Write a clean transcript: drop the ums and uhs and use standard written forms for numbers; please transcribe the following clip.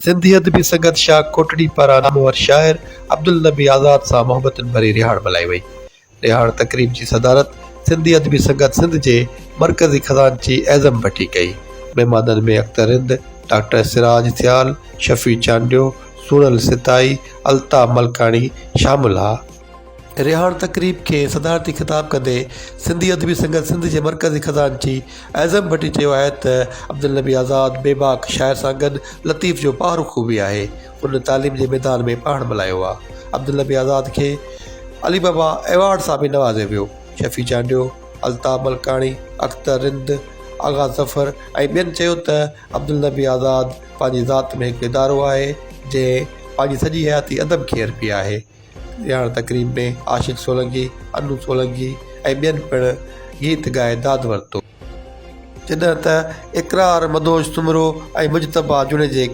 سنڌي ادبي سنگت شاخ ڪوٽڙي پاران نامور شاعر عبدالنبي آزاد سان محبتن ڀري رهاڻ ملهائي وئي. رهاڻ تقريب جي صدارت سنڌي ادبي سنگت سنڌ جي مرڪزي خزانچي اعظم ڀٽي ڪئي. مهمانن ۾ اختر رند، ڊاڪٽر سراج سيال، شفيع چانڊيو، سونل سيتائي، الطاف ملڪاڻي شامل ها. رهاڻ تقريب کي صدارتي خطاب ڪندي سنڌي ادبي سنگت سنڌ جي مرڪزي خزانچي اعظم ڀٽي چيو آهي ته عبدالنبي آزاد بيباڪ شاعر سان گڏ لطيف جو پارو خوبي آهي. هن تعليم جي ميدان ۾ پاڻ ملهايو آ. عبدالنبي آزاد کي علي بابا ايوارڊ سان به نوازيو ويو. شفيع چانڊيو، الطاف ملڪاڻي، اختر رند، آغا ظفر ۽ ٻين چيو ته عبدالنبي آزاد پنهنجي ذات ۾ هڪ ادارو آهي جنهن پنهنجي سڄي حياتي ادب کي ارپي آهي. رهاڻ تقريب ۾ عاشق سولنگي، انو سولنگي ۽ ٻين پڻ گيت ڳائي داد ورتو. جڏهن ته اقرار مدهوش سومرو ۽ مجتبيٰ جوڻيجي.